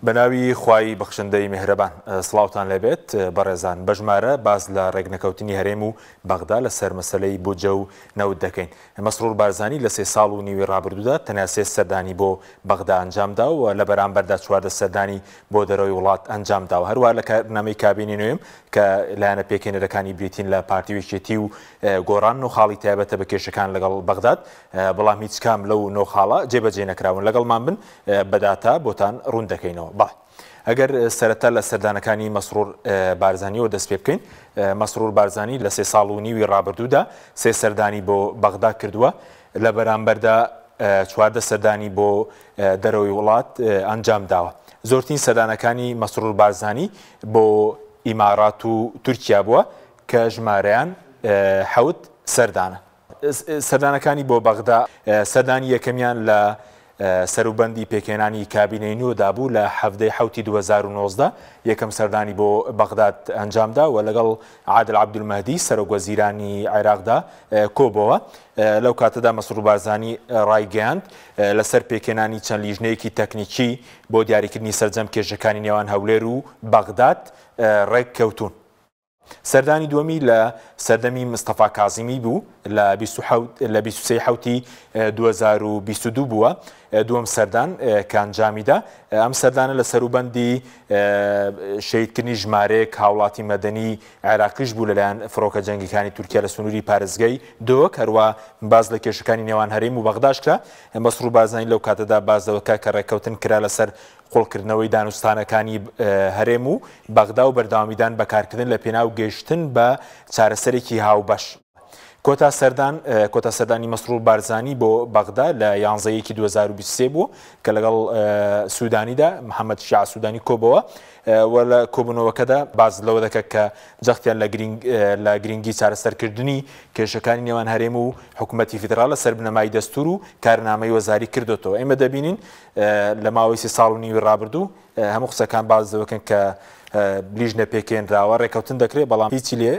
بەناوی خوای بەخشندەی میهرەبان. سڵاوتان لێبێت بەڕێزان. بەژمارە باس لە ڕێکنەکەوتنی هەرێم و بەغدا لەسەر مەسەلەی بودجە و نەوت دەکەین. مەسرور بارزانی لە سێ ساڵ و نیوی ڕابردوودا تەنیا سێ سەردانی بۆ بەغدا ئەنجامدا و لە بەرامبەردا 14 سەردانی بۆ دەرەوەی وڵات ئەنجامداوە. هەروەها لە کارنامەی کابینەی نوێم کە لایەنە پێکهێنەرەکانی بریتین لە پارتی و یەکێتی و گۆڕان نۆ خاڵی تایبەتە بە کێشەکان لەگەڵ بەغداد، بەڵام هیچ کام لەو نۆ خاڵە جێبەجێ نەکراون. لەگەڵمان بن بە داتا بۆتان ڕوون دەکەینەوە. بەڵێ ئەگەر سەرەتا لە سەردانەکانی مەسرور بارزانیەوە دەست پێ بکەین، مەسرور بارزانی لە سێ ساڵ و نیوی ڕابردوودا سێ سەردانی بۆ بەغدا کردووە، لە بەرامبەردا 14 سەردانی بۆ دەرەوەی وڵات ئەنجام داوە. زۆرترین سەردانەکانی مەسرور بارزانی بۆ ئیمارات و تورکیا بووە کە ژمارەیان حەوت سەردانە. سەردانەکانی بۆ بەغدا، سەردانی یەکەمیان لە سەروبەندی پێکهێنانی کابینەی نوێدا بوو لە 17 ی حەوتی 2019 یەکەم سەردانی بۆ بەغداد ئەنجامدا و لەگەڵ عادل عەبدولمەهدی سەرۆک وەزیرانی عێراقدا کۆبۆوە. لەو کاتەدا مەسرور بارزانی ڕایگەیاند لەسەر پێکهێنانی چەند لیژنەیەکی تەکنیکی بۆ دیاریکردنی سەرجەم کێشەکانی نێوان هەولێر و بەغداد ڕێککەوتوون. سەردانی دووەمی لە سەردەمی مستەفا کازمی بوو لە لە 23 حوتی 2022 بووە دووەم سەردان کە ئەنجامیدا ئەم سەردانە لە سەروبەندی شەیدکردنی ژمارەیەک هاوڵاتی مەدەنی عێراقیش بوو لەلایەن فڕۆکە جەنگیکانی تورکیا لە سنووری پارێزگای دهۆک هەروە باز لە کێشەکانی نێوان هەرێم و بەغداش کرا مەسرور بارزانی لەو کاتەدا باس لەوە کرا کە ڕێککەوتن کرا لەسەر قوڵکردنەوەی دانوستانەکانی هەرێم و بەغدا و بەردەوامیدان بە کارکردن لە پێناو گەیشتن بە چارەسەرێکی هاوبەش. کۆتا سەردان کۆتا سەردانی مەسرور بارزانی بۆ بەغدا لە یانزە یەکی 2023 بوو کە لەگەڵ سوودانیدا محەممەد شیع سوودانی کۆبەوە و لە کۆبوونەوەکەدا باس لەوە دەکات کە جەختیان لە گرنگ لە گرنگی چارەسەرکردنی کێشەکانی نێوان هەرێم و حکوومەتی فیدراڵ لەسەر بنەمای دەستور و کارنامەی وەزاری کردوتەوە. ئێمە دەبینین لە ماوەی سێ ساڵ و نیوی ڕابردوو هەموو قسەکان باس دەکەن کە لیژنە پێکێنراوە، ڕێکەوتن دەکرێت، بەڵام هیچی لێ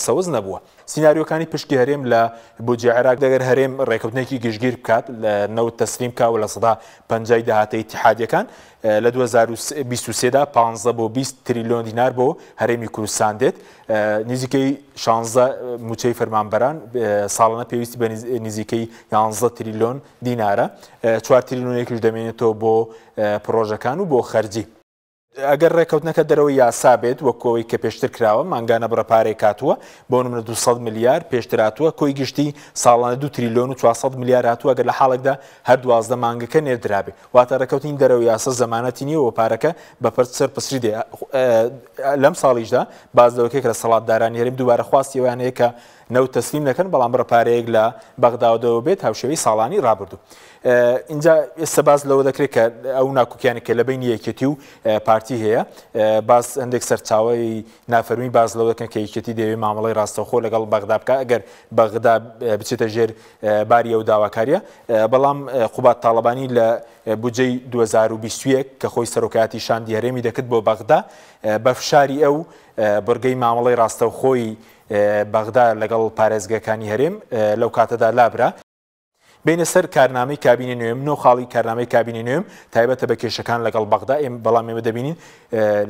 سەوز نەبووە. سیناریۆکانی پشکی هەرێم لە بودجەی عێراق، ئەگەر هەرێم ڕێکەوتنێکی گشتگیر بکات، لە نەوت تەسلیم بکا و 50% داهاتە ئیتیحادیەکان لە 2023 دا 15 بۆ 20 تریلیۆن دینار بۆ هەرێمی کوردستان دێت. نزیکەی 16 موچەی فەرمانبەران ساڵانە پێویستی بە نزیکەی 11 تریلیۆن دینارە، چوار تریلیۆنێکیش دەمێنێتەوە بۆ پڕۆژەکان و بۆ خەرجی. ئەگەر ڕێککەوتنەکە دەرەوەی یاسا بێت وەک ئەوەی کە پێشتر کراوە، مانگانە بڕە پارەیەک هاتووە، بۆ نمونە 200 ملیار پێشتر هاتووە، کۆی گشتی ساڵانە 2 تریلیۆن و 400 ملیار هاتووە ئەگەر لە حاڵێکدا هەر 12 مانگەکە نێردرابێ. واتە ڕێککەوتنی دەرەوەی یاسا زەمانەتی نییە و پارەکە بە پرچ سەر پسری دێ. لەم ساڵیشدا باس لەوە کرا کە دەسەڵاتدارانی هەرێم دووبارە خواستی ئەوەیان هەیە کە نەوت تەسلیم نەکەن، بەڵام بڕە پارەیەک لە بەغداوەدەوە بێت هاوشێوەی ساڵانی ڕابردوو. ئینجا ئێستا باس لەوە دەکرێت کە ئەو ناکۆکیانە کە لە بەینی یەکێتی و پارتی هەیە، باس هەندێک سەرچاوەی نافەرمی باس لەوە دەکەن کە یەکێتی دەیەوێت مامەڵەی ڕاستەوخۆ لەگەڵ بەغدا بکات ئەگەر بەغدا بچێتە ژێر باری ئەو داواکاریە. بەڵام قوباد تاڵەبانی لە بودجەی 2021 کە خۆی سەرۆکایەتی شاندی هەرێمی دەکرد بۆ بەغدا، بە فشاری ئەو بڕگەی مامەڵەی ڕاستەوخۆی بەغدا لەگەڵ پارێزگەکانی هەرێم لەو کاتەدا لابرا. بینە سەر کارنامەی کابینەی نوێم، نۆ خاڵی کارنامەی کابینەی نوێم تایبەتە بە کێشەکان لەگەڵ بەغدا، بەڵام ئێمە دەبینین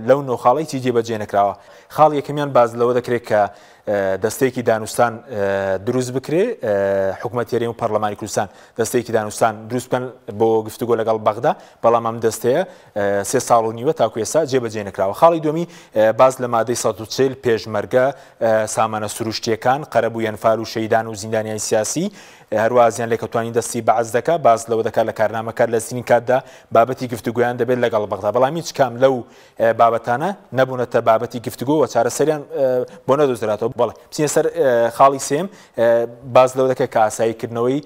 لەو نۆ خاڵە هیچی جێبەجێ نەکراوە. خاڵی یەکەمیان باس لەوە دەکرێت کە دەستەیەکی دانوستان دروست بکرێ، حکومەتی هەرێم و پەرلەمانی کوردستان دەستەیەکی دانوستان دروست بکەن بۆ گفتوگۆ لەگەڵ بەغدا، بەڵام ئەم دەستەیە سێ ساڵ و نیوە تاکو ئێستا جێبەجێ نەکراوە. خاڵی دووەمی باس لە مادەی 140 پێشمەرگە، سامانە سروشتییەکان، قەرەبووی ئەنفال و شەهیدان و زیندانیانی سیاسی، هەروەها زیانلێکەوتوانی دەستی بەعس دەکا، باس لەوە دەکات لە کارنامەکە لە زووترین کاتدا بابەتی گفتوگۆیان دەبێت لەگەڵ بەغدا، بەڵام هیچ کام لەو بابەتانە نەبوونەتە بابەتی گفتوگۆ و چارەسەریان بۆ نەدۆزراتەوە. بەڵێ بچینە سەر خاڵی سێم، باس لەوە دەکات کە ئاساییکردنەوەی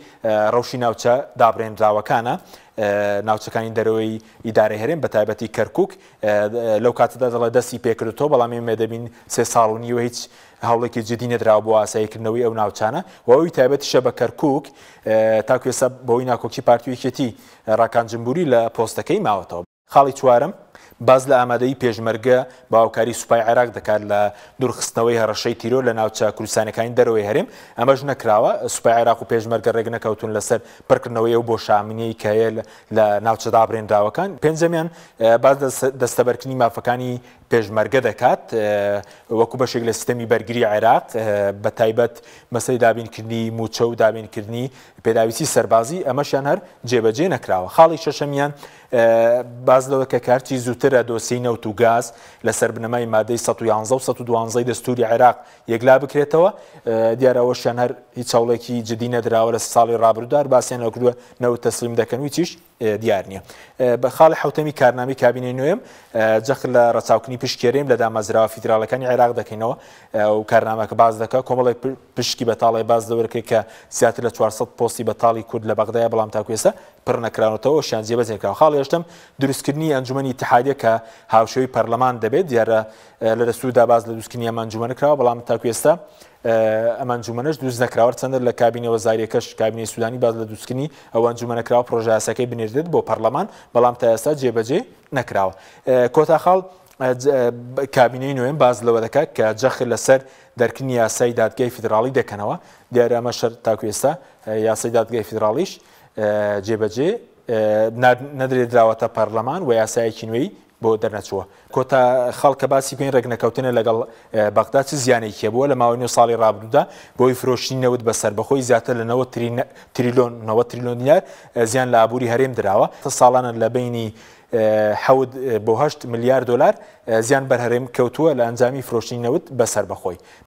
ڕەوشی ناوچە دابڕێنراوەکانە، ناوچەکانی دەرەوەی ئیدارەی هەرێم بە تایبەتی کەرکوک، لەو کاتەدا دەڵێ دەستی پێکردوتەوە، بەڵام ئێمە دەبین سێ ساڵ و نیوە هیچ هەوڵێکی جدی نەدراوە بۆ ئاساییکردنەوەی ئەو ناوچانە و ئەوی تایبەتیشە بە کەرکوک تاکو ئێستا بەهۆی ناکۆکی پارتی و یەکێتی ڕاکان جمبوری لە پۆستەکەی ماوەتەوە. خاڵی چوارەم، باس لە ئامادەیی پێشمەرگە بە هاوکاری سوپای عێراق دەکات لە دوورخستنەوەی هەڕەشەی تیرۆر لە ناوچە کوردستانیەکانی دەرەوەی هەرێم، ئەمەش نەکراوە، سوپای عێراق و پێشمەرگە ڕێکنەکەوتوون لەسەر پڕکردنەوەی ئەو بۆشا ئەمنیەی کە هەیە لە ناوچە دابرێنراوەکان. پێنجەمیان باس لە دەستەبەرکردنی مافەکانی پێشمەرگە دەکات وەکو بەشێک لە سیستەمی بەرگری عێراق، بە تایبەت مەسەلەی دابینکردنی مووچە و دابینکردنی پێداویستی سەربازی، ئەمەشیان هەر جێبەجێ نەکراوە. خاڵی شەشەمیان باس لەوە کە هەرچی زووترە دۆسیەی نەوت و گاز لەسەر بنەمای مادەی 111 و 112 دەستوری عێراق یەکلا بکرێتەوە. دیارە ئەوەشیان هەر هیچ هەوڵێکی جدی نەدراوە لە ساڵی ڕابردوودا، هەر باسیان لەوە کردووە نەوت تەسلیم دەکەن و هیچیش دیار نییە. بە خاڵی حوتەمی کارنامەی کابینەی نوێم جەخت لە ڕەچاوکردنی پشکی هەرێم لە دامەزراوە فیدراڵەکانی عێراق دەکەینەوە و کارنامەکە باس دەکات کۆمەڵێک پشکی بەتاڵی باس لەوە دەکرێت کە زیاتر لە 400 پۆستی بەتاڵی کورد لە بەغدایە، بەڵام تاکو ئێستا پڕ نەکراونەتەوە شیان جێبەجێ نەکراوە. خاڵی هەشتەم دروستکردنی ئەنجومەنی ئیتحادیە کە هاوشێوەی پەرلەمان دەبێت، دیارە لە دەستوردا باس لە دروستکردنی ئەم ئەنجومەنە کراوە، بەڵام تاکو ئێستا ئەم ئەنجومەنەش دروست نەکراوە. چەندە لە کابینە وەزاریەکەش کابینەی سودانی باس لە دروستکردنی ئەو ئەنجومەنە کراوە، پرۆژە یاساکەی بنێردرێت بۆ پەرلەمان، بەڵام تا ئێستا جێبەجێ نەکراوە. کۆتا خاڵ کابینەی نوێم باس لەوە دەکات کە جەخت لەسەر دەرکردنی یاسای دادگای فیدراڵی دەکەنەوە. دیارە ئەمە شەر تاکو ئێستا یاسای دادگای فیدراڵیش جێبەجێ نەدرێدراوەتە پەرلەمان و یاسایەکی نوێی بۆ دەرنەچووە. کۆتا خاڵ کە باسی بکەین ڕێکنەکەوتنە لەگەڵ بەغدا چ زیانێکی هەبووە لە ماوەی 9 ساڵی ڕابردوودا بۆی فرۆشتنی نەوت بە سەربەخۆی زیاتر لە 90 تریلۆن 90 تریلۆن دینار زیان لە ئابووری هەرێم دراوە. ساڵانە لە بەینی حەوت بۆ هەشت ملیار دۆلار زیان بەر هەرێم کەوتووە لە ئەنجامی فرۆشتنی نەوت بە سەربەخۆی.